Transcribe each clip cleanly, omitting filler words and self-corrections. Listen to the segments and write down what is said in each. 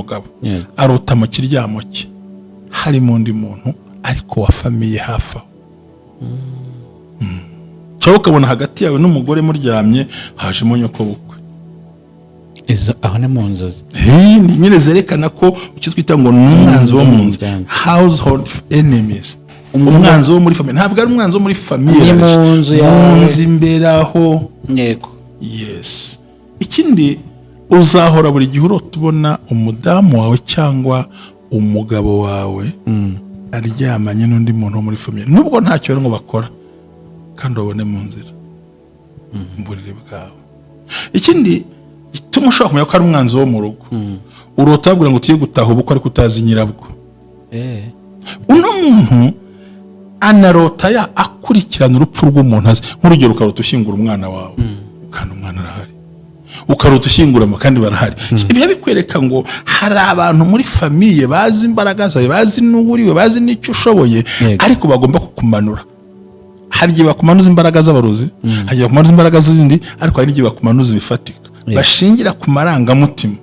Mugabo arota mu kiryamo cye harimo undi muntu, ariko wa famille hafi aho. Cyangwa ukabona hagati yawe n'umugore muryamye hajemo nyokobukwe. Izo aho ni mu nzozi? Ni nyine zerekana ko icyo twita ngo ni umwanzi wo mu nzu, Umuryango. household enemies, umwanzi wo muri famille. Ntabwo ari umwanzi wo muri famille, Ni mu nzu mu yawe. nzu imbere aho. Yes. Ikindi, uzahora buri gihe urota ubona umudamu wawe cyangwa umugabo wawe aryamanye n'undi muntu wo muri famille, nubwo ntacyo barimo bakora, kandi babone mu nzira, mu buriri bwawe. Ikindi gituma ushobora kumenya ko ari umwanzi wo mu rugo, urota babwira ngo tuye gutaha ubukwe ariko utazi nyirabwo. Uno muntu anarota ya akurikirana urupfu rw'umuntu azi. Nk'urugero, ukarota ushyingura umwana wawe kandi umwana arahari, ukarota ushyingura kandi barahari. So, ibyo bikwereka ngo hari abantu muri famille bazi imbaraga zawe, bazi n'uwo uriwe, bazi n'icyo ushoboye, ariko bagomba kukumanura. Hari igihe bakumanuza imbaraga z'abarozi, hari igihe bakumanuza imbaraga z'indi, ariko hari n'igihe bakumanuza ibifatika bashingira ku marangamutima,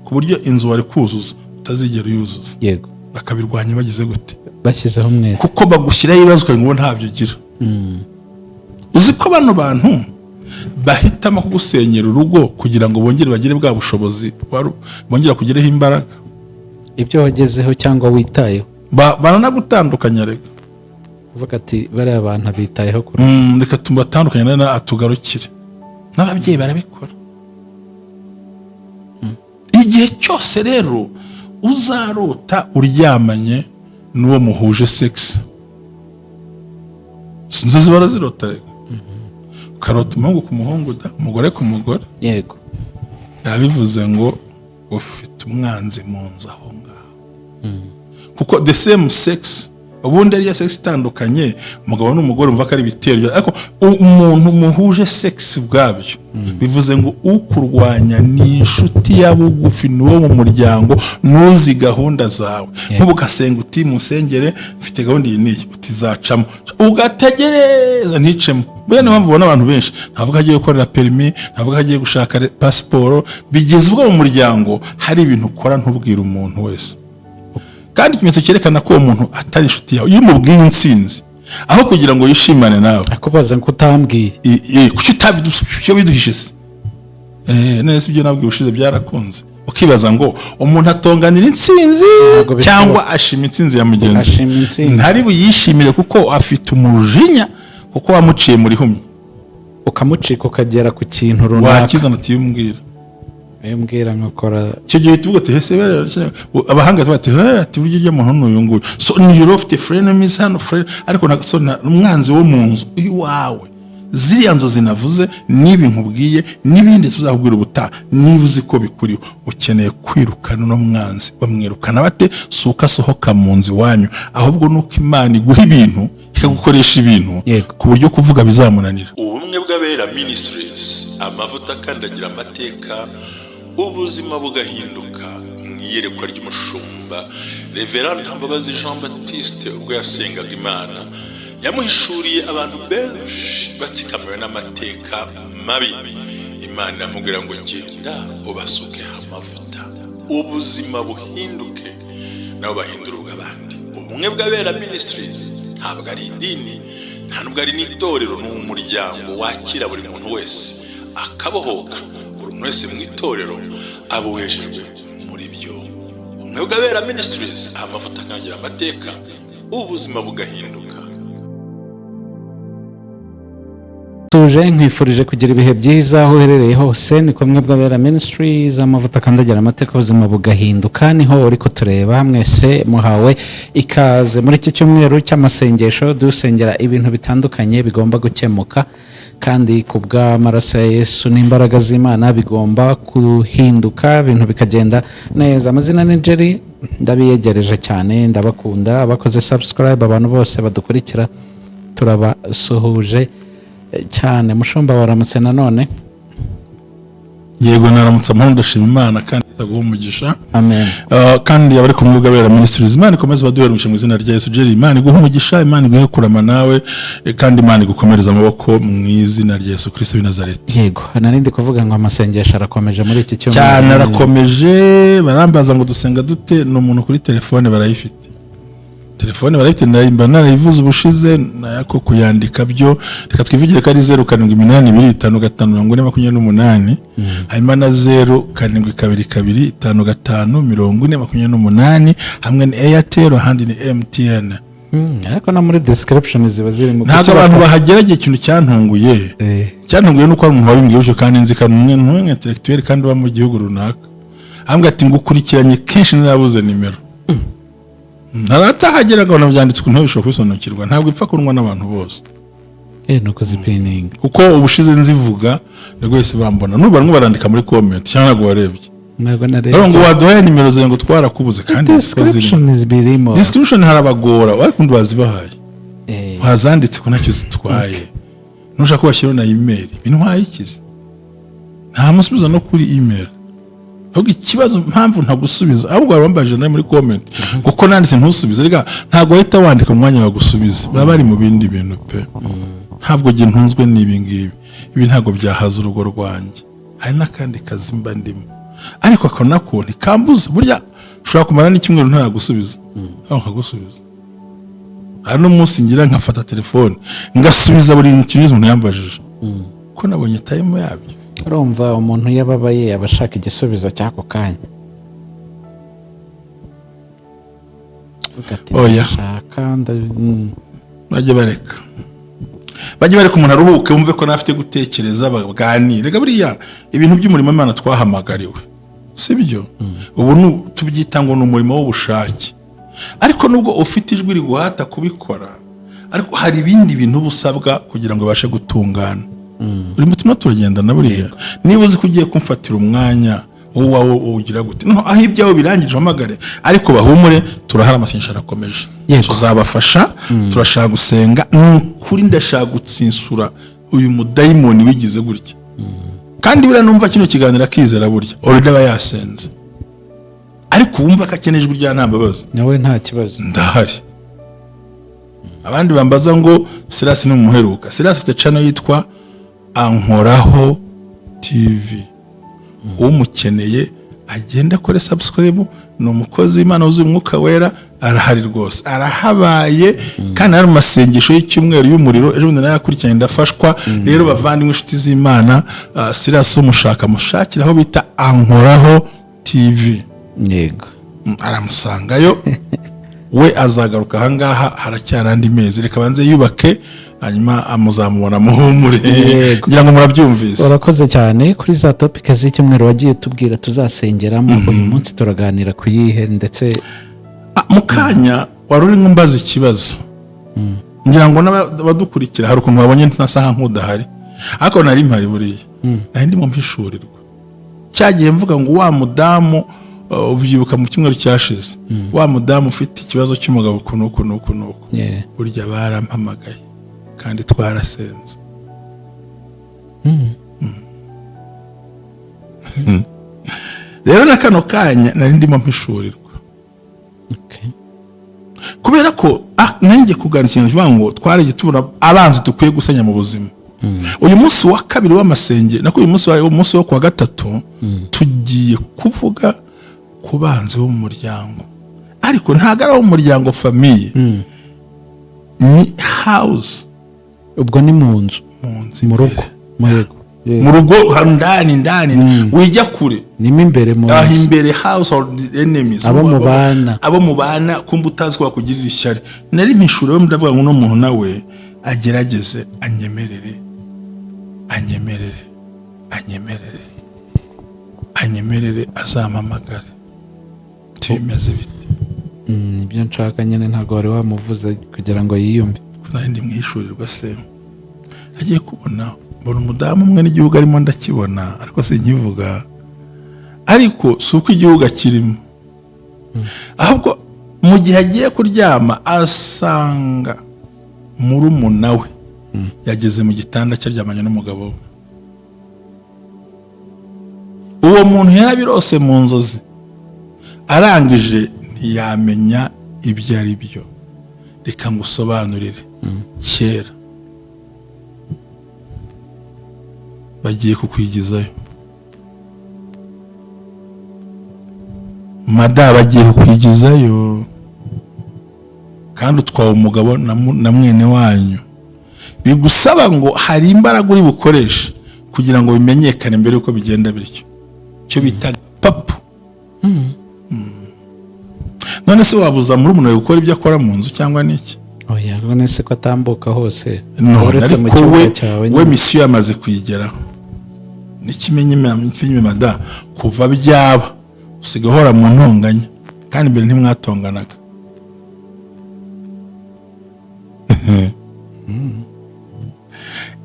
ku buryo inzu wari kuzuza utazigera uyuzuza. Bakabirwanya bagize gute? Bashyizeho umwete. Kuko bagushyiraho ibibazo ukagira ngo ntabyo ugira. Uzi ko bano bantu bahitamo kugusenyera urugo kugira ngo bongere bagire bwa bushobozi, bongere kugireho imbaraga? Ibyo wagezeho cyangwa witayeho. Baranagutandukanya reka. Uvuga ati bariya bantu bitayeho kurusha. Reka tubatandukanye na atugarukire. N'ababyeyi barabikora. Igihe cyose rero uzarota uryamanye n'uwo muhuje sex, inzozi barazirota reka, ukarota umuhungu ku muhungu da, umugore ku mugore, biba bivuze ngo ufite umwanzi mu nzu aho ngaho, kuko the same sex, ubundi ariyo sex itandukanye, umugabo n'umugore, umva ko ari ibitero, ariko umuntu muhuje sex ubwabyo bivuze ngo ukurwanya ni inshuti ya bugufi, ni uwo mu muryango, nuzi gahunda zawe. Nk'ubu ugasenga uti musengere, mfite gahunda iyi n'iyi, utizacamo, ugategereza nticemo. Buriya niyo mpamvu ubona abantu benshi ntavuga agiye gukorera permis, ntavuga agiye gushaka pasiporo, bigeze ubwo mu muryango hari ibintu ukora ntubwire umuntu wese. Kandi ikimenyetso cyerekana ko uwo muntu atari inshuti yawe, iyo umubwiye intsinzi, aho kugira ngo yishimane nawe, akubaza ngo utambwiye. Kuki kuki biduhishe se? None se ibyo nabwiye ubushize byarakunze? Ukibaza ngo umuntu atonganira intsinzi Ntabwo bishoboka. cyangwa ashima intsinzi ya mugenzi we? Ashima intsinzi. Ntari buyishimire kuko afite umujinya, kuko wamuciye muri humye. Ukamucika ukagera ku kintu runaka. Wakizana ati umbwira. Iyo umbwira nkakora. Icyo gihe tuvuga ati hese abahanga bati he, ati burya urya muntu n'uyu nguyu. So ni ufite frenemies hano, friend, ariko so umwanzi wo mu nzu iwawe. Ziriya nzozi navuze n'ibi nkubwiye n'ibindi tuzakubwira ubutaha, niba uzi ko bikuriho, ukeneye kwirukana uno mwanzi. Bamwirukana bate? Si uko asohoka mu nzu iwanyu, ahubwo ni uko Imana iguha ibintu, ikagukoresha ibintu ku buryo kuvuga bizamunanira. Ubumwe bw'Abera Ministries, amavuta akandagira amateka, ubuzima bugahinduka. Mu iyerekwa ry'umushumba Reverend Ntambabazi Jean Baptiste, ubwo yasengaga Imana, yamuhishuriye abantu benshi batsikamiwe n'amateka mabi. Imana iramubwira ngo genda ubasukeho amavuta, ubuzima buhinduke, nabo bahindura ubw'abandi. Ubumwe bw'Abera Ministries ntabwo ari idini, nta nubwo ari n'itorero, ni umuryango wakira buri muntu wese akabohoka. Buri muntu wese mu itorero abohejejwe muri byo. Ubumwe bw'Abera Ministries, amavuta akangira amateka, ubuzima bugahinduka. Tuje nkwifurije kugira ibihe byiza aho uherereye hose. Ni kumwe bw'Abera Ministries, amavuta akandagira amateka, ubuzima bugahinduka. Niho uri kutureba. Mwese muhawe ikaze muri iki cyumweru cy'amasengesho, dusengera ibintu bitandukanye bigomba gukemuka, kandi ku bw'amaraso ya Yesu n'imbaraga z'Imana bigomba guhinduka, ibintu bikagenda neza. Amazina ni Jerry, ndabiyegereje cyane, ndabakunda. Abakoze subscribe, abantu bose badukurikira, turabasuhuje cyane. Mushumba, waramutse nanone. Yego, naramutse amahoro, ndashima Imana kandi. Aguhe umugisha. Amen. Kandi abari kumwe bw'Abera Ministries, Imana ikomeze baduhere umugisha mu izina rya Yesu. Jerry, Imana iguhe umugisha, Imana iguhe kurama nawe, kandi Imana igukomereze amaboko mu izina rya Yesu Kristo w'i Nazareti. Yego, nari ndi kuvuga ngo amasengesho arakomeje muri iki cyumweru. Cyane, arakomeje. Barambaza ngo dusenga dute? Ni umuntu kuri telefone barayifite, telefone barayifite, mba narayivuze ubushize nayako kuyandika byo. Reka twivugire ko ari 0782554028, hanyuma na 0722554028, hamwe ni Airtel, ahandi ni MTN. Ariko no muri description ziba zirimo. Ntabwo Kuki abantu bahageragiye. Ikintu cyantunguye, cyantunguye nuko hari umuntu wabimbwiye gutyo, kandi nzi kandi umwe umwe intellectuel kandi uba mu gihugu runaka, ambwira ati: "Ngukurikiranye kenshi, narabuze nimero, ntaratahagera." Akabona byanditse ukuntu bishobora kubisobanukirwa. Ntabwo ipfa kunywa n'abantu bose. Ni ukuzipininga. Kuko ubushize nzivuga nibwo wese bambona, n'ubu barimo barandika muri comment, cyangwa ntabwo warebye? Ntabwo Rero ngo narebye. waduhaye nimero zawe ngo twarakubuze, kandi ziko zirimo. Description birimo. Description harabagora, ariko undi wazibahaye, wazanditse ko ntacyo zitwaye. Nushaka ko bashyiraho na email, intwaye ikize, nta musubiza no kuri email. Ahubwo ikibazo, mpamvu ntagusubiza, ahubwo wari wambajije nawe muri comment kuko nanditse ntusubize. Reka, ntabwo wahita wandika mu mwanya wagusubiza, baba bari mu bindi bintu pe. Ntabwo njye ntunzwe n'ibi ngibi, ibi ntabwo byahaza urugo rwanjye, hari n'akandi kazi mba ndimo, ariko ako nako ntikambuza. Burya ushobora kumara n'icyumweru ntaragusubiza, aho nkagusubiza. Hari n'umunsi ngira nkafata telefone ngasubiza buri kintu cyose umuntu yambajije, ko nabonye time yabyo. Urumva umuntu iyo ababaye aba ashaka igisubizo cy'ako kanya. Avuga ati: Oya. "Ndashaka Bajye bareka, bajye bareka umuntu aruhuke, wumve ko nawe afite gutekereza, baganire. Reka, buriya ibintu by'umurimo Imana twahamagariwe, si byo? Ubu tubyita ngo ni umurimo w'ubushake, ariko nubwo ufite ijwi riguhata kubikora, ariko hari ibindi bintu uba usabwa kugira ngo ubashe gutungana. Uri mutima turagendana. Buriya niba uzi ko ugiye kumfatira umwanya, wowe wawe ugira gute? Noneho aho ibyawe birangije uhamagare, ariko bahumure, turahari, amasengesho arakomeje. Tuzabafasha. Turashaka gusenga, ni ukuri ndashaka gutsinsura uyu mudayimoni wigize gutya. Kandi buriya numva kino kiganiro akizera, burya already aba yasenze, ariko wumva ko akeneye ijwi rya nta mbabazi, Nawe nta kibazo. Ndahari. Abandi bambaza ngo Silas ni umuheruka. Silas afite channel yitwa Ankoraho TV, umukeneye agenda akore subscribe. Ni umukozi w'Imana wuzuye Umwuka Wera, arahari rwose, arahabaye, kandi ari mu masengesho y'icyumweru y'umuriro. Ejo bundi nawe yakurikiranye, ndafashwa. Rero bavandimwe, inshuti z'Imana, Silas umushaka mushakira aho bita Ankoraho TV. Aramusangayo. We azagaruka ahangaha, haracyari andi mezi, reka banze yubake, hanyuma amuzamubona, muhumure. Ngira ngo murabyumvise. Urakoze cyane. Kuri za topic z'icyumweru wagiye utubwira tuzasengeramo, uyu munsi turaganira ku yihe ndetse? Ah, mu kanya wari uri nkumbaza ikibazo, ngira ngo n'abadukurikira hari ukuntu babonye ntasaha nk'udahari, ariko nari mpari. Buriya nari ndimo mpishurirwa cyagiye mvuga ngo wa mudamu, ubyibuka mu cyumweru cyashize, wa mudamu ufite ikibazo cy'umugabo uku n'uku n'uku n'uku. Burya barampamagaye kandi twarasenze. Rero na kano kanya nari ndimo mpishurirwa. Kubera ko nanjye kuganira ikintu kivuga ngo twaragiye tubona abanzi dukwiye gusenya mu buzima. Uyu munsi wa kabiri w'amasenge, nako uyu munsi umunsi wo kuwa gatatu, tugiye kuvuga ku banzi bo mu muryango, ariko ntabwo ari abo mu muryango famille, ni house. Ubwo ni mu nzu? Mu nzu. Mu rugo, mu yego. Mu rugo ndani ndani, wijya kure. Nimo imbere mu aho nzu. Imbere, household enemies. Abo mubana. Abo mubana, kumva utazi ko bakugirira ishyari. Nari mpishura, ndavuga ngo uno muntu nawe agerageze anyemerere, anyemerere, anyemerere, anyemerere, azampamagare, tibimeze bite? Ibyo nshaka nyine, ntabwo wari wamuvuze kugira ngo yiyumve. Nari ndi mwishurirwa se, agiye kubona mbona umudamu umwe n'igihugu arimo ndakibona, ariko sinkivuga. Ariko si uko igihugu akirimo, ahubwo mu gihe agiye kuryama asanga murumuna we yageze mu gitanda cyaryamanye n'umugabo we. Uwo muntu yarabirose mu nzozi, arangije ntiyamenya ibyo ari byo. Reka ngusobanurire. Kera bagiye kukwigizayo, mada, bagiye kukwigizayo, kandi utwawe umugabo na mwene wanyu. Bigusaba ngo hari imbaraga uri bukoreshe kugira ngo bimenyekane mbere yuko bigenda bityo, icyo bita papu. None se wabuza murumuna wawe gukora ibyo akora mu nzu cyangwa n'iki? Oya, none se ko atambuka hose? None uretse mu ariko cyumba we cyawe we nyine. Mission yamaze kuyigeraho. N'ikimenyimenya, kuva byaba usiga uhora mu ntonganya, kandi mbere ntimwatonganaga.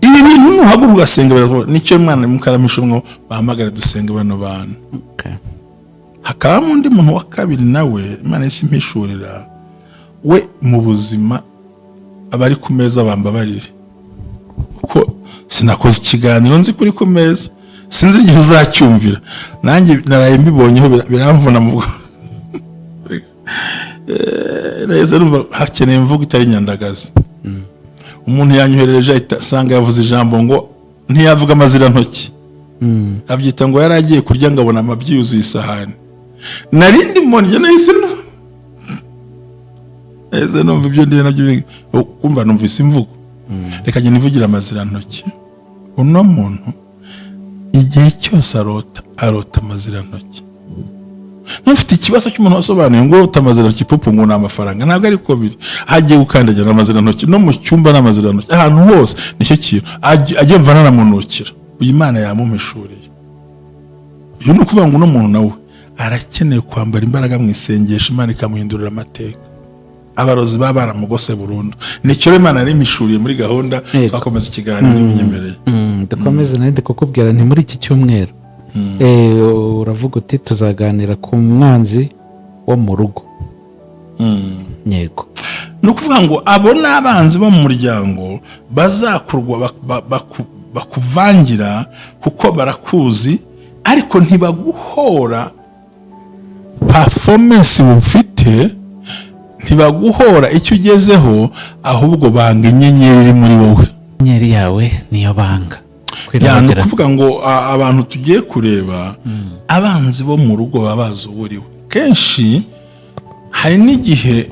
Ibi bintu nuhaguruka ugasenga biravuga. Nicyo mwana mukaramisha mwo bahamagara dusenga bano bantu. Hakabamo undi muntu wa kabiri nawe Imana yahise impishurira, we mu buzima abari ku meza bambabarire, kuko sinakoze ikiganiro nzi kuri ku meza, sinzi igihe uzacyumvira, nanjye naraye mbibonyeho, biramvuna mu bwo. Nahise numva hakeneye imvugo itari nyandagazi. Umuntu yanyoherereje ahita asanga yavuze ijambo ngo ntiyavuga amazirantoki, abyita ngo yari agiye kurya ngo abona amabyi yuzuye isahani. Nari ndimo ndya, nahise numva ibyo ndiye nabyo, kumva numvise imvugo. Reka njye nivugira amazirantoki. Uno muntu igihe cyose arota, arota amazirantoki. Ntufite ikibazo cy'umuntu wasobanuye ngo urota amazirantoki pupu ngo ni amafaranga. Ntabwo ariko biri. Agiye gukandagira amazirantoki, no mu cyumba ni amazirantoki, ahantu hose nicyo kintu ajya mva nanamunukira. Uyu Imana yamumpishuriye. Uyu ni ukuvuga ngo uno muntu nawe arakeneye kwambara imbaraga mu isengesho, Imana ikamuhindurira amateka. Abarozi baba baramugose burundu. Nicyo rero Imana yarimpishuriye muri gahunda. Twakomeza ikiganiro n'ibinyemereye. Dukomeze. Nari ndi kukubwira nti muri iki cyumweru, uravuga uti tuzaganira ku mwanzi wo mu rugo. Yego. Ni ukuvuga ngo abo ni abanzi bo mu muryango bazakurwa bakuvangira, kuko barakuzi ariko ntibaguhora performance ufite, ntibaguhora icyo ugezeho, ahubwo banga inyenyeri iri muri wowe. Inyenyeri yawe niyo banga. Ya, ni Kwirabagira. ukuvuga ngo abantu tugiye kureba, abanzi bo mu rugo baba bazi uwo uriwe. Kenshi hari n'igihe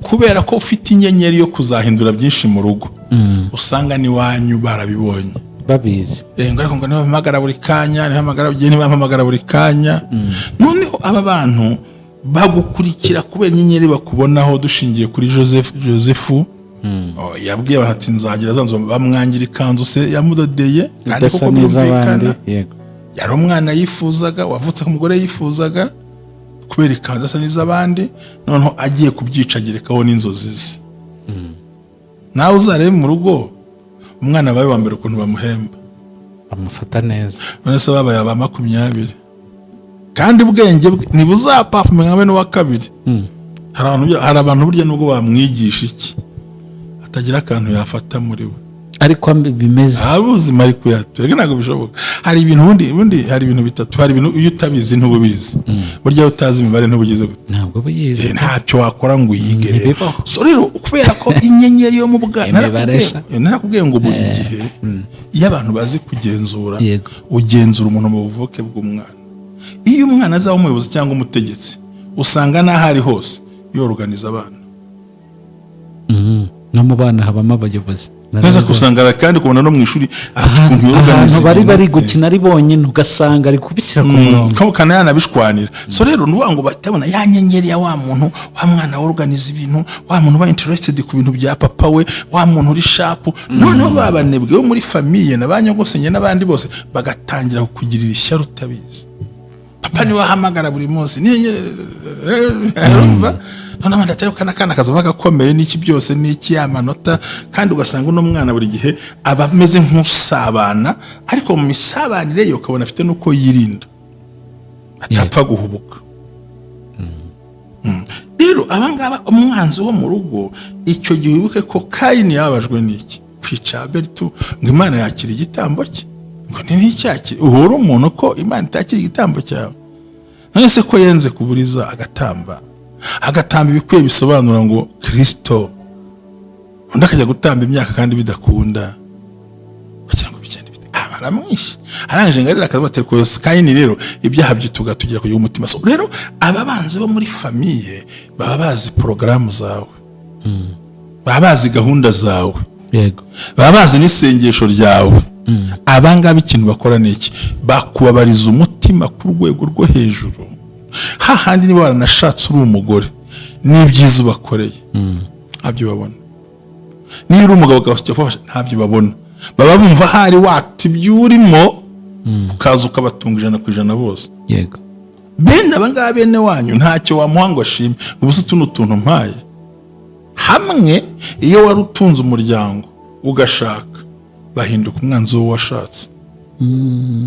kubera ko ufite inyenyeri yo kuzahindura byinshi mu rugo, usanga n'iwanyu barabibonye. Babizi. Ngo ariko ngo nibampamagara buri kanya, nibampamagara igihe, nibampamagara buri kanya. Noneho aba bantu bagukurikira kubera inyenyeri bakubonaho. Dushingiye kuri Joseph, Joseph oh, yabwiye abantu ati nzagira za nzu, bamwangira ikanzu se yamudodeye, kandi idasa koko n'iz'abandi. birumvikana. Yari umwana yifuzaga, wavutse ku mugore yifuzaga, kubera ikanzu asa n'iz'abandi, noneho agiye kubyica agerekaho n'inzozi ze. Nawe uzarebe mu rugo umwana wawe wa mbere ukuntu bamuhemba. Bamufata neza. None se babaye aba 20, kandi ubwenge bwe ntibuzapafuma nka bene uwa kabiri. Hari abantu burya nubwo bamwigisha iki, atagira akantu yafata muri we. Ariko bimeze. Nta buzima ari kuyatura, ntabwo bishoboka. Hari ibintu ubundi hari ibintu bitatu. Hari ibintu iyo utabizi ntububizi. Burya iyo utazi imibare ntubugize gute? Ntabwo uba uyizi. Ntacyo wakora ngo uyige rero. Ntibibaho. So rero kubera ko inyenyeri yo mu bwana, Imibare sha. narakubwiye ngo buri gihe iyo abantu bazi kugenzura, ugenzura umuntu mu buvuke bw'umwana. Iyo umwana azaba umuyobozi cyangwa umutegetsi, usanga n'aho ari hose yoroganiza abana. No mu bana habamo abayobozi. Neza, usanga kandi ukabona no mu ishuri afite ukuntu ahantu yoroganiza bari ibintu. bari gukina ari bonyine, ugasanga ari kubishyira ku murongo. Kaba yanabishwanira. So rero ni ukuvuga ngo batabona ya nyenyeri ya wa muntu, wa mwana worganiza ibintu, wa muntu uba interested ku bintu bya papa we, wa muntu uri sharp. Noneho babanebwe bo muri famille na ba nyogosenge n'abandi bose bagatangira kukugirira ishyari utabizi. Papa niwe ahamagara buri munsi, urumva? Noneho abandi atari kana kana kaza gakomeye n'iki byose n'iki ya manota, kandi ugasanga uno mwana buri gihe aba ameze nk'usabana, ariko mu misabanire ye ukabona afite n'uko yirinda, atapfa guhubuka. Rero abangaba umwanzi wo mu rugo, icyo gihe wibuke ko Kayini yababajwe n'iki? Kwica Abeli tu, ngo Imana yakira igitambo cye. Ngo ni nticyakire uhura umuntu ko Imana itakira igitambo cyawe. None se ko yenze kuburiza, agatamba, agatamba ibikwiye bisobanura ngo Kirisito, undi akajya gutamba imyaka kandi bidakunda, kugira ngo bigende bite? Ah, baramwishe. Arangije ngo arira, akavuga ati: "Rwose Kayini rero, ibyaha byituga tugira kugira umutima." So rero aba banzi bo muri famille baba bazi porogaramu zawe, baba bazi gahunda zawe, baba bazi n'isengesho ryawe. Abangaba ikintu bakora ni iki? Bakubabariza umutima ku rwego rwo hejuru, hahandi niba waranashatse uri umugore, n'ibyiza ubakoreye ntabyo babona. Niba uri umugabo ukabasha kubafasha, ntabyo babona. Baba bumva hari wata ibyo urimo, ukaza ukabatunga 100% bose. Bene abangaba, bene wanyu, ntacyo wamuha ngo ashime. Ubu se utu ni utuntu mpaye hamwe? Iyo wari utunze umuryango ugashaka, bahinduka umwanzi w'uwo washatse.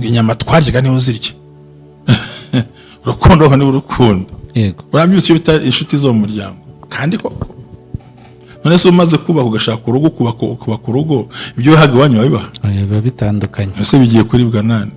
Inyama twaryaga niho zirya, urukundo niba urukundo. Urabyutse iyo bita inshuti zo mu muryango. Kandi koko, none se umaze kubaka, ugashaka urugo, ukubaka urugo, ibyo wahaga iwanyu wabibaha? Oya, biba bitandukanye. Ese bigiye kuribwa nande?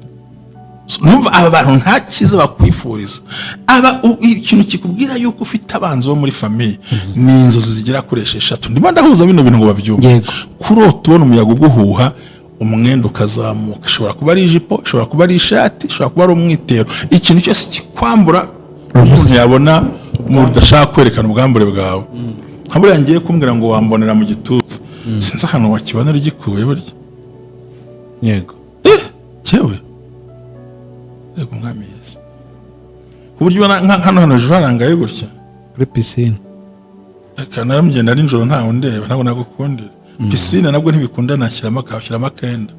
So, numva aba bantu nta cyiza bakwifuriza. Aba ikintu kikubwira yuko ufite abanzi bo muri famille ni inzozi zigera kuri 6. Ndimo ndahuza bino bintu ngo babyumve. Kurota ubona umuyaga uguhuha, umwenda ukazamuka, ishobora kuba ari ijipo, ishobora kuba ari ishati, ishobora kuba ari umwitero, ikintu cyose kikwambura, umuntu yabona umuntu udashaka kwerekana ubwambure bwawe. Nka buriya ngiye kumbwira ngo wambonera mu gituza, sinzi ahantu wakibonera ugikuye burya. Eh, cyewe yego, Umwami Yesu, ku buryo ubona nka hano hano hejuru harangaye gutya. Kuri pisine. Reka nawe mugenda ari nijoro, ntawe undeba, ntabwo nagukundira. Pisine nabwo ntibikunda, nashyiramo akashyiramo akenda.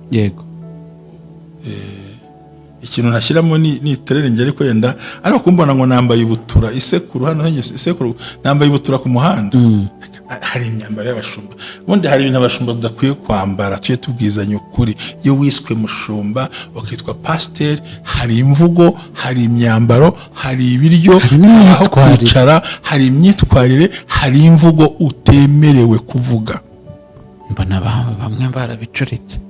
Ikintu ntashyiramo ni itiriningi, ariko yenda ariko kumbona ngo nambaye ibutura, isekuru hano hengese, isekuru, nambaye ibutura ku muhanda. Hari imyambaro y'abashumba. Ubundi hari ibintu abashumba tudakwiye kwambara, tujye tubwizanya ukuri. Iyo wiswe mushumba, ukitwa pasiteri, hari imvugo, hari imyambaro, hari ibiryo, hari hari aho n'imyitwarire. kwicara, hari imyitwarire, hari imvugo utemerewe kuvuga. Mbona bamwe barabicuritse.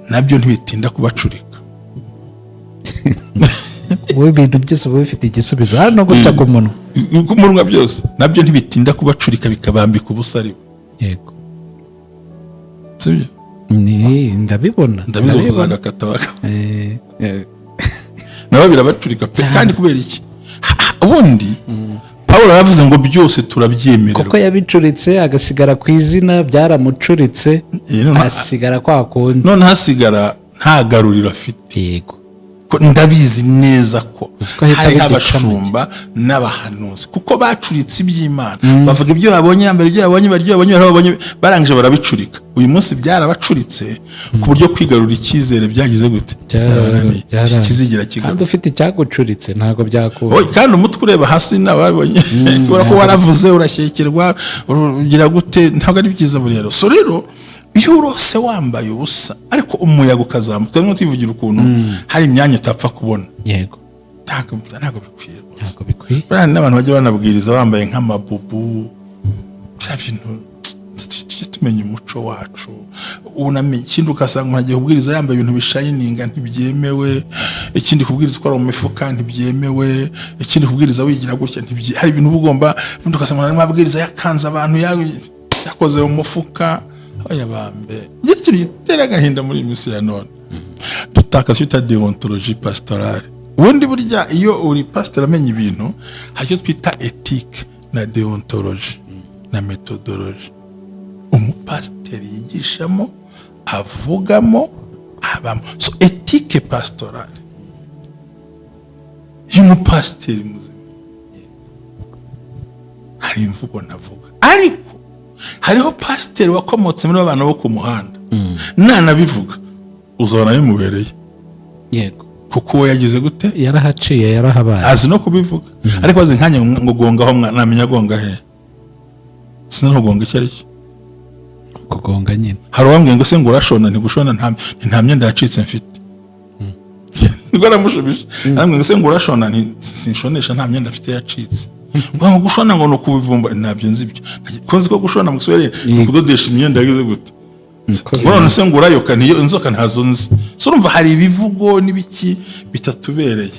Nabyo ntibitinda kubacurika. Wowe ibintu byose uba bifite igisubizo hano, guca ku munwa. Ku munwa byose nabyo ntibitinda kubacurika, bikabambika ubusa aribo. Sibyo? Ni ndabibona. Ndabizi. Ndabibona. Kuzagakata baka nabo birabacurika pe. Cyane. Kandi kubera iki? Ubundi Paul yaravuze ngo byose turabyemererwa. Kuko yabicuritse agasigara ku izina, byaramucuritse. Asigara kwa kundi. None hasigara nta garuriro afite. Ko ndabizi neza ko Uzi ko ahita hariho abigica. abashumba n'abahanuzi, kuko bacuritse iby'Imana, bavuga ibyo babonye, yambara ibyo babonye, barya ibyo babonye, aho babonye, barangije barabicurika. Uyu munsi byarabacuritse ku buryo kwigarura icyizere byagize gute? Byarabananiye. Kizigira Kandi kigaruka. ufite icyagucuritse ntabwo byakunda. Oye, kandi umutwe ureba hasi nababonye, kubera ko waravuze urashyekerwa, ugira gute? Ntabwo ari byiza buriya rero. So rero iyo urose wambaye ubusa ariko umuyaga ukazamuka, turimo tuvugira ukuntu hari imyanya utapfa kubona. Ntabwo bikwiye rwose. Ntabwo bikwiye. Buriya n'abantu bajya banabwiriza bambaye nk'amabubu, bya bintu, tujye tumenya umuco wacu, unamenye. Ikindi, ugasanga umuntu agiye kubwiriza yambaye ibintu bishayininga, ntibyemewe. Ikindi, kubwiriza ukora mu mifuka ntibyemewe. Ikindi, kubwiriza wigira gutya hari ibintu uba ugomba. Ubundi ugasanga umuntu arimo abwiriza yakanze abantu, yakoze mu mufuka. Oya bambe, njye ikintu gitera agahinda, muri iyi minsi ya none dutakaza icyo bita déontologie pastorale. Ubundi burya iyo uri pasiteri amenya ibintu, hari icyo twita éthique na déontologie na méthodologie umupasiteri yigishamo, avugamo, abamo. So éthique pastorale y'umupasiteri muzima, hari imvugo navuga, ariko hariho pasiteri wakomotse muri abantu bo ku muhanda, nanabivuga uzabona bimubereye. Kuko uwo yagize gute? Yarahaciye, yarahabaye. Azi no kubivuga, ariko azi nkanjye ngo gongaho, namenya gonga he? Sinzi no kugonga icyo ari cyo. Kugonga nyine. Hari uwambwiye ngo: "Se ngo urashona?" Ntigushona, nta myenda yacitse mfite. Nibwo aramushubije, arambwira ngo: "Se ngo urashona?" Nti: "Sinshonesha, nta myenda mfite yacitse." Ngo gushona ngo ni ukubivumba, ntabyo nzi ibyo. Ko nzi ko gushona mu Giswahili ni ukudodesha imyenda yagize gute? Niko. Ngo none se ngo urayoka? Ntiyo inzoka ntazo nzi. So urumva hari ibivugo n'ibiki bitatubereye.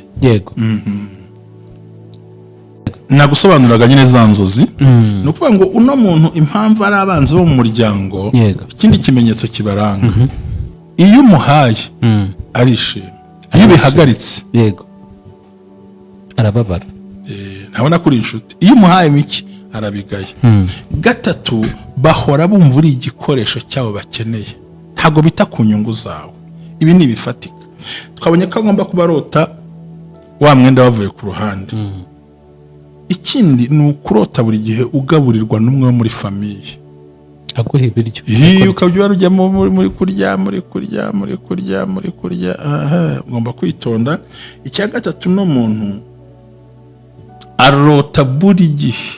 Nagusobanuraga nyine za nzozi. Ni ukuvuga ngo uno muntu, impamvu ari abanzi bo mu muryango, ikindi kimenyetso kibaranga, iyo umuhaye arishima, iyo ubihagaritse Yego, arababara. Ntabona ko uri inshuti. Iyo umuhaye mike arabigaya. Gatatu, bahora bumva uri igikoresho cyabo bakeneye, ntabwo bita ku nyungu zawe. Ibi ni ibifatika. Twabonye ko agomba kuba arota wa mwenda wavuye ku ruhande. Ikindi ni ukurota buri gihe ugaburirwa n'umwe wo muri famille. Aguha ibiryo. Iyo ukabya ujyamo muri kurya, muri kurya, muri kurya, muri kurya, aha, ugomba kwitonda. Icya gatatu, no muntu arota buri gihe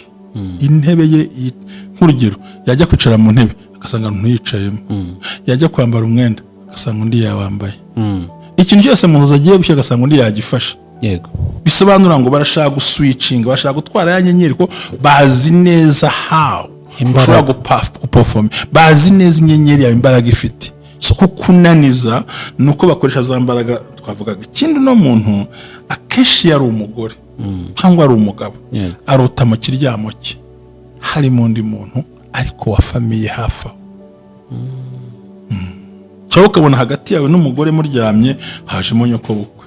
intebe ye, nk'urugero yajya kwicara mu ntebe agasanga umuntu yicayemo, yajya kwambara umwenda agasanga undi yawambaye, ikintu cyose mu nzu agiye gushyira agasanga undi yagifashe. Bisobanura ngo barashaka guswitchinga, bashaka gutwara ya nyenyeri, ko bazi neza how Imbaraga. ushobora guperforma, bazi neza inyenyeri yawe, imbaraga ifite. So kukunaniza ni uko bakoresha za mbaraga twavugaga. Ikindi, uno muntu akenshi iyo ari umugore cyangwa ari umugabo, arota mu kiryamo cye harimo undi muntu, ariko wa famille hafi aho. Cyangwa ukabona hagati yawe n'umugore muryamye hajemo nyokobukwe.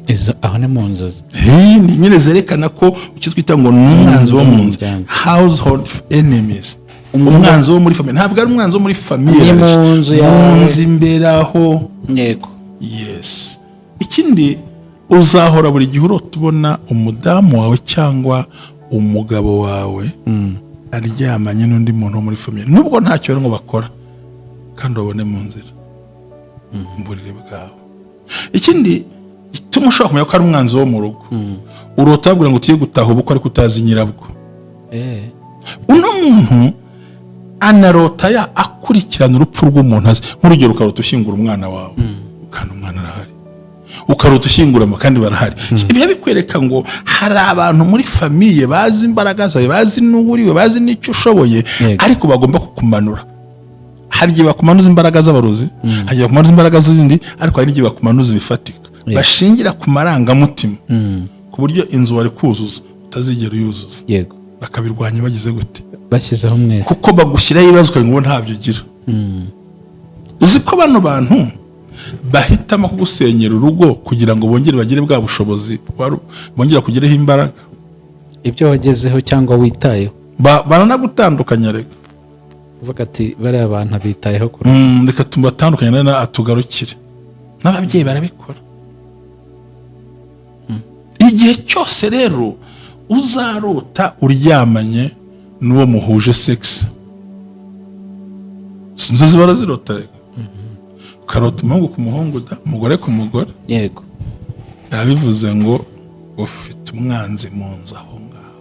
Izo aho ni mu nzozi? Ni nyine zerekana ko icyo twita ngo ni umwanzi wo mu nzu, Umuryango. household enemies, umwanzi wo muri famille. Ntabwo ari umwanzi wo muri famille, Ni mu nzu mu yawe. nzu imbere aho. Yes. Ikindi, uzahora buri gihe urota ubona umudamu wawe cyangwa umugabo wawe aryamanye n'undi muntu wo muri famille, nubwo ntacyo barimo bakora, kandi babone mu nzira, mu buriri bwawe. Ikindi gituma ushobora kumenya ko ari umwanzi wo mu rugo, urota babwira ngo tuye gutaha ubukwe ariko utazi nyirabwo. Uno muntu anarota ya akurikirana urupfu rw'umuntu azi. Nk'urugero, ukarota ushyingura umwana wawe kandi umwana arahari, ukarota ushyingura kandi barahari. So, ibyo bikwereka ngo hari abantu muri famille bazi imbaraga zawe, bazi n'uwo uriwe, bazi n'icyo ushoboye, ariko bagomba kukumanura. Hari igihe bakumanuza imbaraga z'abarozi, hari igihe bakumanuza imbaraga z'indi, ariko hari n'igihe bakumanuza ibifatika bashingira ku marangamutima, ku buryo inzu wari kuzuza utazigera uyuzuza. Bakabirwanya bagize gute? Bashyizeho umwete. Kuko bagushyiraho ibibazo ukagira ngo ntabyo ugira. Uzi ko bano bantu bahitamo kugusenyera urugo kugira ngo bongere bagire bwa bushobozi, bongere kugireho imbaraga? Ibyo wagezeho cyangwa witayeho. Baranagutandukanya reka. Uvuga ati bariya bantu bitayeho kurusha. Reka tubatandukanye na atugarukire. N'ababyeyi barabikora. Igihe cyose rero uzarota uryamanye n'uwo muhuje sex, inzozi barazirota reka, ukarota umuhungu ku muhungu da, umugore ku mugore, biba bivuze ngo ufite umwanzi mu nzu aho ngaho,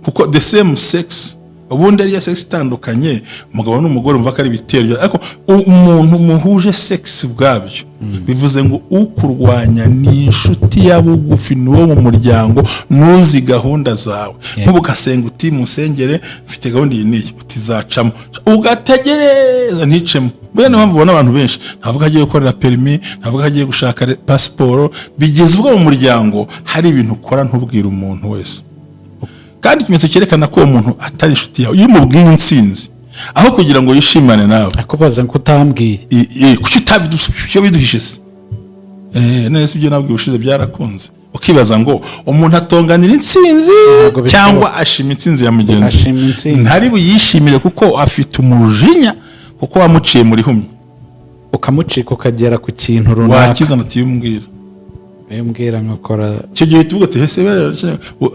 kuko the same sex, ubundi ariyo sex itandukanye, umugabo n'umugore, umva ko ari ibitero, ariko umuntu muhuje sex ubwabyo bivuze ngo ukurwanya ni inshuti ya bugufi, ni uwo mu muryango, nuzi gahunda zawe. Nk'ubu ugasenga uti: "Musengere, mfite gahunda iyi n'iyi," uti: "Zacamo," ugategereza nticemo. Buriya niyo mpamvu ubona abantu benshi ntavuga agiye gukorera permis, ntavuga agiye gushaka pasiporo, bigeze ubwo mu muryango hari ibintu ukora ntubwire umuntu wese. Kandi ikimenyetso cyerekana ko uwo muntu atari inshuti yawe, iyo umubwiye intsinzi, aho kugira ngo yishimane nawe, Akubaza ngo utambwiye. Kuki kuki biduhishe se? None se ibyo nabwiye ubushize byarakunze? Ukibaza ngo umuntu atonganira intsinzi Ntabwo bishoboka. cyangwa ashima intsinzi ya mugenzi we? Ashima intsinzi. Ntari buyishimire, kuko afite umujinya kuko wamuciye muri humye. Ukamucika ukagera ku kintu runaka. Wakizana ati: "Umbwira." Iyo umbwira nkakora. Icyo gihe tuvuga ati: "Ese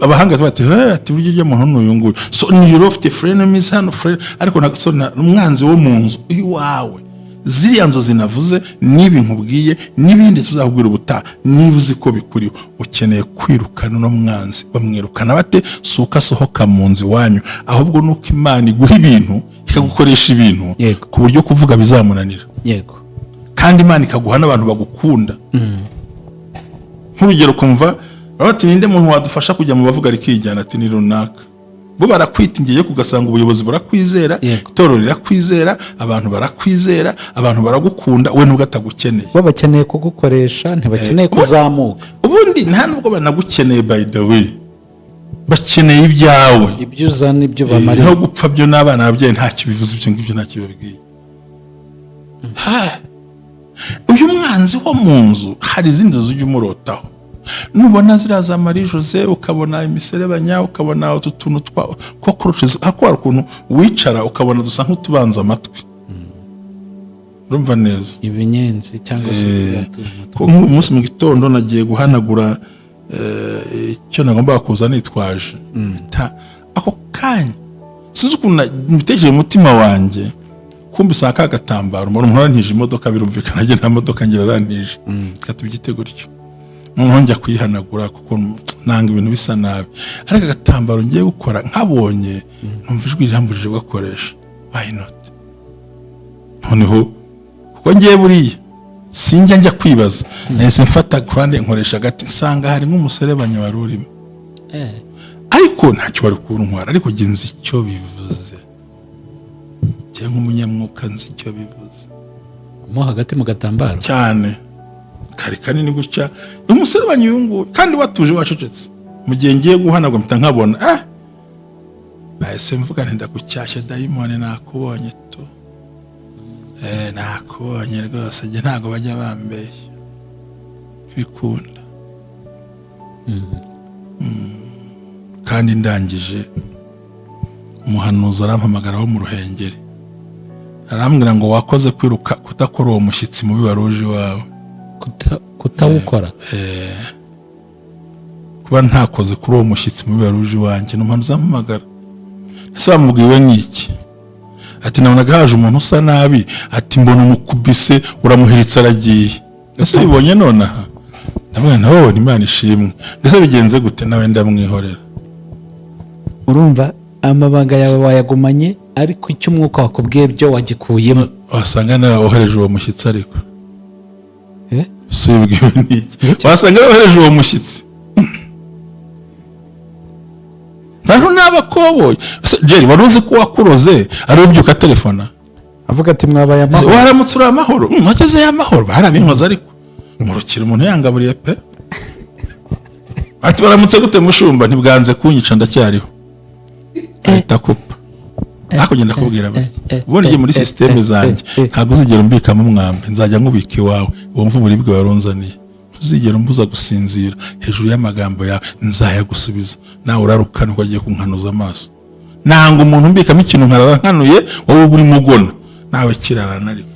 abahanga bati ati burya urya muntu ni uyu nguyu." So ni ufite frenemies hano, ariko so umwanzi wo mu nzu iwawe. Ziriya nzozi navuze n'ibi nkubwiye n'ibindi tuzakubwira ubutaha, niba uzi ko bikuriho, ukeneye kwirukana uno mwanzi. Bamwirukana bate? Si uko asohoka mu nzu iwanyu, ahubwo ni uko Imana iguha ibintu, ikagukoresha ibintu ku buryo kuvuga bizamunanira. Kandi Imana ikaguha n'abantu bagukunda. Nk'urugero, kumva baba bati: "Ninde muntu wadufasha kujya mu bavuga rikijyana?" Ati: "Ni runaka." Bo barakwita ingeyo, ugasanga ubuyobozi burakwizera, itorero rirakwizera, abantu barakwizera, abantu baragukunda, we nubwo atagukeneye. Bo bakeneye kugukoresha, ntibakeneye kuzamuka. Ubundi nta nubwo banagukeneye, by the way, bakeneye ibyawe. Ibyo uzana, ibyo bamarira. No gupfa byo n'abana, ababyeyi ntacyo bivuze, ibyo ngibyo ntacyo bibabwiye. Ha! Uyu mwanzi wo mu nzu, hari izindi nzu ujya umurotaho. Nubona ziriya za Marie Jose, ukabona imiserebanya, ukabona utu tuntu twa cockroaches, ariko hari ukuntu wicara ukabona dusa nk'utubanza amatwi, urumva neza? Ibinyenzi cyangwa se ibyatuje amatwi. Ko nk'uyu munsi mu gitondo nagiye guhanagura icyo nagombaga kuza nitwaje. Ako kanya sinzi ukuntu mbitekereje mu mutima wanjye, kumva isanga ka gatambaro, mbona umuntu arantije imodoka. Birumvikana, njye nta modoka ngira, arantije, reka tubyite gutyo. Noneho njya kuyihanagura kuko nanga ibintu bisa nabi, ariko agatambaro ngiye gukora nkabonye, numva ijwi rirambujije kugakoresha. Why not? Noneho kuko ngiye buriya sinjya njya kwibaza, nahise mfata kurande nkoresha agati, nsanga hari nk'umuserebanya wari urimo, ariko ntacyo wari kuntwara. Ariko njye nzi icyo bivuze, njye nk'umunyamwuka nzi icyo bivuze. Mo hagati mu gatambaro? Cyane, kari kanini gutya, umuserebanya uyu nguyu, kandi watuje, wacecetse. Mu gihe ngiye guhanagura mpita nkabona, nahise mvuga nti: "Ndagucyashya dayimoni, nakubonye tu, nakubonye rwose." Njye ntabwo bajya bambeshya, bikunda. Kandi ndangije, umuhanuzi arampamagara wo mu Ruhengeri, arambwira ngo: "Wakoze kwiruka kudakora uwo mushyitsi mubi wari uje iwawe." Kutawukora? Kuba ntakoze kuri uwo mushyitsi mubi wari uje iwanjye. Ni umuhanuzi ampamagara. Ese bamubwiwe n'iki? Ati: "Nabonaga haje umuntu usa nabi," ati, "mbona umukubise, uramuhiritse, aragiye. Ese ubibonye nonaha?" Ndabona nawe, Imana ishimwe. Mbese bigenze gute? Nawe ndamwihorera. Urumva amabanga yawe wayagumanye, ariko icyo umwuka wakubwiye byo wagikuyemo. Wasanga nawe wohereje uwo mushyitsi, ariko Eh? si ubibwiwe n'iki? Wasanga wohereje uwo mushyitsi. Ntabwo n'abakoboyi. Ese Jerry, wari uzi ko wakuroze ari ubyuka telefona avuga ati: "Mwabaye amahoro?" "Waramutse, uri amahoro?" Wagezeyo amahoro. Barabinkoze, ariko murukira umuntu yangaburiye pe. Ati: "Baramutse gute mushumba?" Ntibwanze kunyica, ndacyariho. Ahita akupa. Ariko genda kubwira bati ubundi njye muri système zanjye ntabwo uzigera umbikamo umwambi, nzajya nkubika iwawe wumva uburibwe warunzaniye. Ntuzigera umbuza gusinzira hejuru y'amagambo yawe, nzayagusubiza. Nawe urarukana uko agiye kunkanuza amaso. Nanga umuntu umbikamo ikintu nkarara nkanuye. Wowe uba urimo ugona nawe kirarana, ariko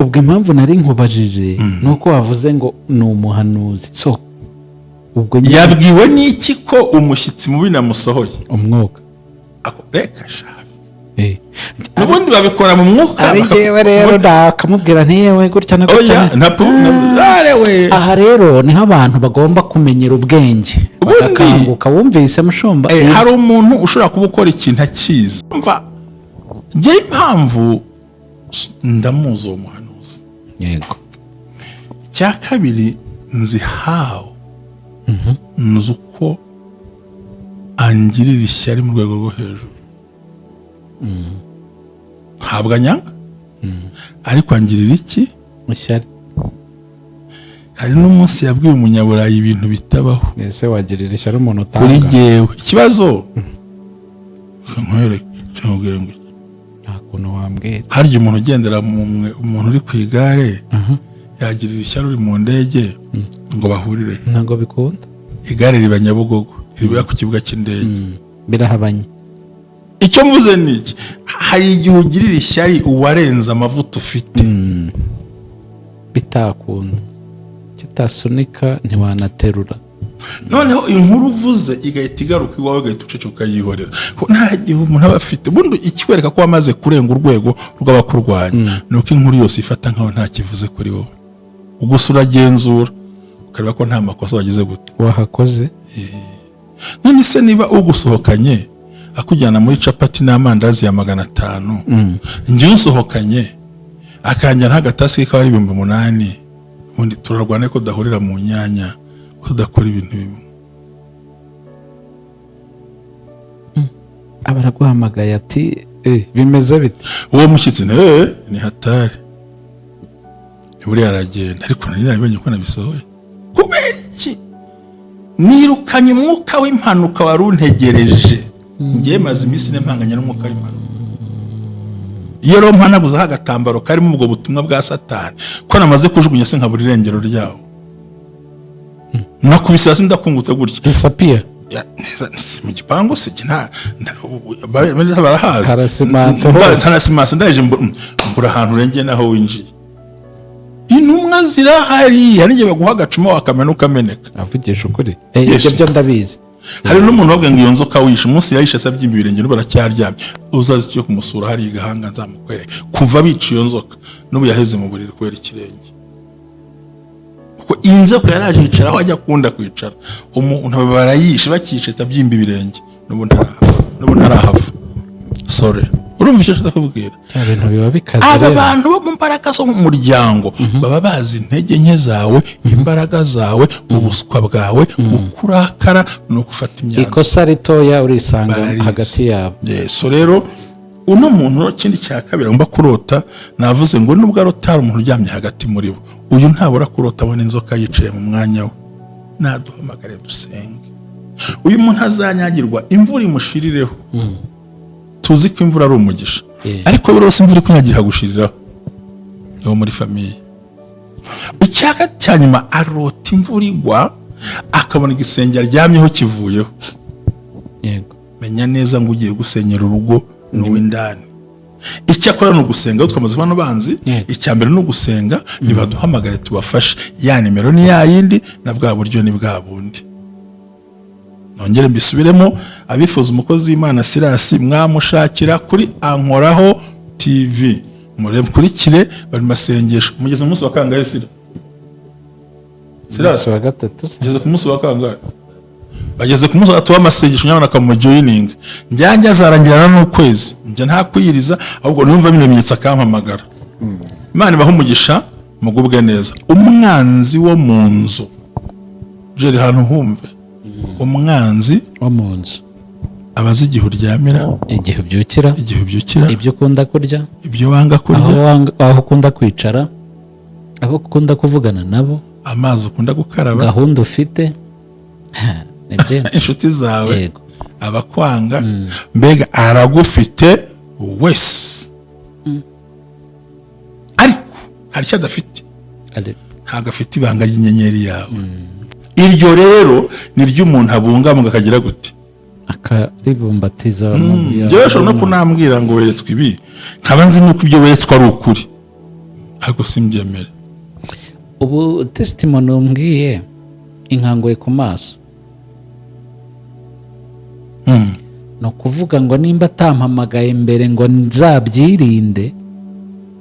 Ubwo impamvu nari nkubajije ni uko wavuze ngo ni umuhanuzi, so ubwo nyine Yabwiwe n'iki ko umushyitsi mubi namusohoye? Umwuka. Reka shafi. N'ubundi babikora mu mwuka. Ari njyewe rero nakamubwira ntiyewe gutya na gutya. Oya, ntapu we. Aha rero niho abantu bagomba kumenyera ubwenge, bagakanguka. Wumvise, mushumba? Hari umuntu ushobora kuba ukora ikintu akizi. Umva, njye impamvu ndamuzi uwo muhanuzi, icya kabiri nzi hawo, nzi uko angirira ishyari mu rwego rwo hejuru. Ntabwo anyanga, ariko angirira iki? Ishyari. Hari n'umunsi yabwiye umunyaburayi ibintu bitabaho. Ese wagirira ishyari umuntu Kuri utanga? jyewe ikibazo nkwereke cyangwa ngo iki? Nta kuntu wambwira. Harya umuntu ugendera mu umuntu uri ku igare yagirira ishyari uri mu ndege ngo bahurire? Ntabwo bikunda. Igare riba Nyabugogo, riba ku kibuga cy'indege. Birahabanye. Icyo mvuze ni iki: hari igihe ugirira ishyari uwarenze amavuta ufite. Bitakunda, kitasunika ntiwanaterura. Noneho inkuru uvuze igahita igaruka iwawe, ugahita uceceka ukayihorera. Ko nta gihe umuntu aba afite. Ubundi ikikwereka ko wamaze kurenga urwego rw'abakurwanya ni uko inkuru yose ifata nkaho nta kivuze kuri wowe. Gusa uragenzura ukareba ko nta makosa wagize gute wahakoze. None se niba ugusohokanye akujyana muri capati n'amandazi ya 500, njyewe unsohokanye akanjyana agatasi k'ikawa ari 8000, ubundi turarwana ko tudahurira mu nyanya, ko tudakora ibintu bimwe? Araguhamagaye ati: "Bimeze bite?" Uwo mushyitsi nawe ni hatari, buriya aragenda, ariko nari nabibonye ko nabisohoye. Kubera iki? Nirukanye umwuka w'impanuka wari untegereje. Ngiye maze iminsi ine mpanganye n'umwuka w'impanuka. Iyo rero mpanaguzaho agatambaro karimo ubwo butumwa bwa Satani ko namaze kujugunya, se nkabura irengero ryawo, nakubise hasi, ndakungutse gutya. Disappear. Ya, neza, si mu gipangu se nta barahazi. Harasimanse hose. Harasimanse. Ndaje mbura ahantu urengeye naho winjiye. Intumwa zirahari, hari igihe baguha agacuma wakamena ukameneka. Avugisha ukuri. Yes. Ibyo byo ndabizi. Hari n'umuntu wabwiye ngo iyo nzoka wishe, umunsi yayishe se abyimba ibirenge, n'ubu aracyaryamye. Uzaza icyo kumusura hariya i Gahanga nzamukwereka. Kuva bica iyo nzoka n'ubu yaheze mu buriri kubera ikirenge, kuko iyi nzoka yaraje yicara aho ajya akunda kwicara. Umuntu barayishe, bakishe abyimba ibirenge, n'ubu ntarahava, n'ubu ntarahava. Sorry, urumva icyo nshaka kubwira? Bya bintu biba bikaze. Aba Rero bantu bo mu mbaraga zo mu muryango baba bazi intege nke zawe, imbaraga zawe, ubuswa bwawe, uko urakara ni uko ufata imyanzuro. Ikosa ritoya urisanga Bararizi. hagati yabo. Yeah, so rero uno muntu rero, ikindi cya kabiri agomba kurota, navuze ngo nubwo arota hari umuntu uryamye hagati muri bo, uyu ntabura kurota abona inzoka yicaye mu mwanya we. Naduhamagare dusenge. Uyu muntu azanyagirwa, imvura imushirireho. Tuzi ko imvura ari umugisha, ariko rwose imvura ikunyagira ikagushiriraho, niwo muri famille. Icyaka cya nyuma, arota imvura igwa akabona igisenge aryamyeho kivuyeho. Menya neza ngo ugiye gusenyera urugo ni uw'indani. Icyakora ni ugusenga. Aho twamaze kubona banzi, icya mbere ni ugusenga. Nibaduhamagare tubafashe. Ya nimero ni ya yindi, na bwa buryo ni bwa bundi. Nongere mbisubiremo: abifuza umukozi w'Imana Sirasi, mwamushakira kuri Ankoraho TV, mukurikire, bari mu masengesho. Mugeze mu munsi wa kangahe, Sira? Sirasi? Umunsi wa gatatu se? Bageze ku munsi wa kangahe? Bageze ku munsi wa gatatu w'amasengesho. Nyabona mujoyininga. Njyanjye azarangirana n'ukwezi, njya nta kwiyiriza, ahubwo numva bino bimenyetso akampamagara. Imana ibahe umugisha, mugubwe neza. Umwanzi wo mu nzu, jeri hantu humve, umwanzi wo mu nzu abazi igihe uryamira, igihe ubyukira, igihe ubyukira, ibyo ukunda kurya, ibyo wanga kurya, aho ukunda kwicara, abo ukunda kuvugana nabo, amazi ukunda gukaraba, gahunda ufite, ni byinshi. Inshuti zawe, abakwanga, mbega aragufite wese. Ariko hari icyo adafite. Ntabwo afite ibanga ry'inyenyeri yawe. Iryo rero ni ryo umuntu abungabunga akagira gute? Akaribumbatiza mu Njyewe ushobora no kunambwira ngo weretswe ibi, nkaba nzi nuko ibyo weretswe ari ukuri, ariko simbyemere. Ubu testimony umbwiye inkanguye ku maso. Ni ukuvuga ngo nimba atampamagaye mbere ngo nzabyirinde,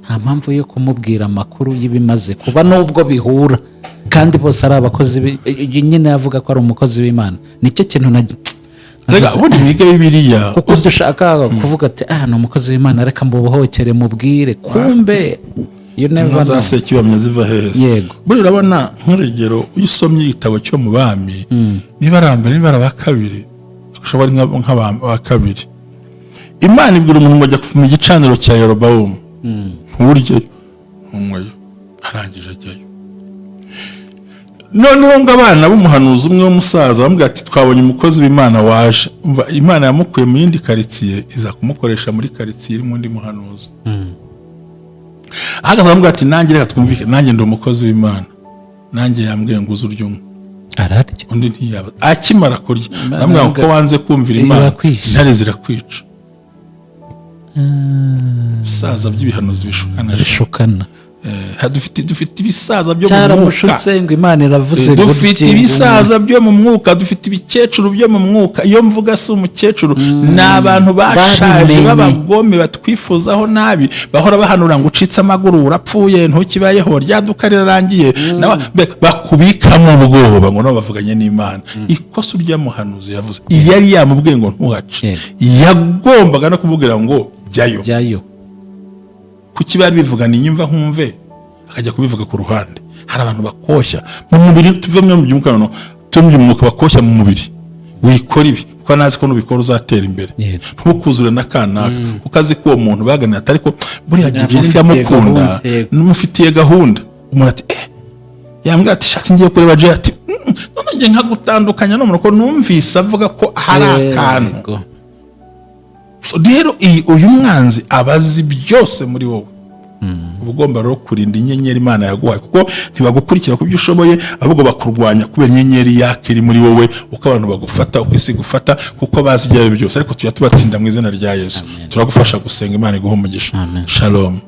nta mpamvu yo kumubwira amakuru y'ibimaze kuba, nubwo bihura kandi bose ari abakozi nyine avuga ko ari umukozi w'Imana. Nicyo kintu na Rega ubundi mwige Bibiliya. Kuko dushaka kuvuga ati: "Ah, ni umukozi w'Imana, reka mbubohokere mubwire." Kumbe you never Inka know. za sekibamya ziva hehe? Yego. Buriya urabona, nk'urugero, iyo usomye igitabo cyo mu Bami, niba ari mbere, niba ari aba kabiri, ushobora ari nk'aba kabiri, Imana ibwira umuntu ngo ajya mu gicaniro cya Yerobowamu, nturyeyo, ntunyweyo. Arangije ajyayo. Noneho ngo abana b'umuhanuzi umwe w'umusaza bamubwira ati: "Twabonye umukozi w'Imana waje." Umva, Imana yamukuye mu yindi karitsiye iza kumukoresha muri karitsiye irimo undi muhanuzi. Ahagaze aramubwira ati: "Nanjye reka twumvikane, nanjye ndi umukozi w'Imana, nanjye yambwiye ngo uze urye umwe." Ararya. Undi ntiyaba. Akimara kurya aramubwira ngo: "Ko wanze kumvira Imana, Irakwishe. intare zirakwica." Ibisaza by'ibihanuzi bishukana. Bishukana. Dufite ibisaza byo mu mwuka. Cyaramushutse ngo Imana iravuze ngo Dufite urye. ibisaza byo mu mwuka, dufite ibikecuru byo mu mwuka. Iyo mvuga si umukecuru, ni abantu bashaje Babimenye. b'abagome batwifuzaho nabi, bahora bahanura ngo ucitse amaguru, urapfuye, ntukibayeho, ryaduka rirarangiye. Bakubikamo ubwoba ngo nabo bavuganye n'Imana. Ikosa urya muhanuzi yavuze, yari yamubwiye ngo ntuhace, yagombaga no kumubwira ngo jyayo. Jyayo. Kuki bari bivugana inyumva nkumve, akajya kubivuga ku ruhande? Hari abantu bakoshya mu mubiri. Tuve mu by'umwuka noneho, tuve mu mwuka. Bakoshya mu mubiri: "Wikora ibi." Kuko nazi ko nubikora uzatera imbere. Ntukuzure na kanaka, kuko azi ko uwo muntu baganira ati: "Ariko buriya Jiji Namufitiye ndamukunda, gahunda, yego. Namufitiye gahunda." Umuntu ati: "Eh," yambwira ati: "Shatse ngiye kureba Jay." Ati: None njye nkagutandukanya n'umuntu ko numvise avuga ko hari akantu." So, rero uyu mwanzi aba azi byose muri wowe. Uba ugomba rero kurinda inyenyeri Imana yaguhaye, kuko ntibagukurikira ku byo ushoboye, ahubwo bakurwanya kubera inyenyeri yaka iri muri wowe, uko abantu bagufata, uko isi igufata, kuko bazi ibyo ari byo byose. Ariko tujya tubatsinda mu izina rya Yesu. Turagufasha gusenga. Imana iguha umugisha. Amen. Shalom.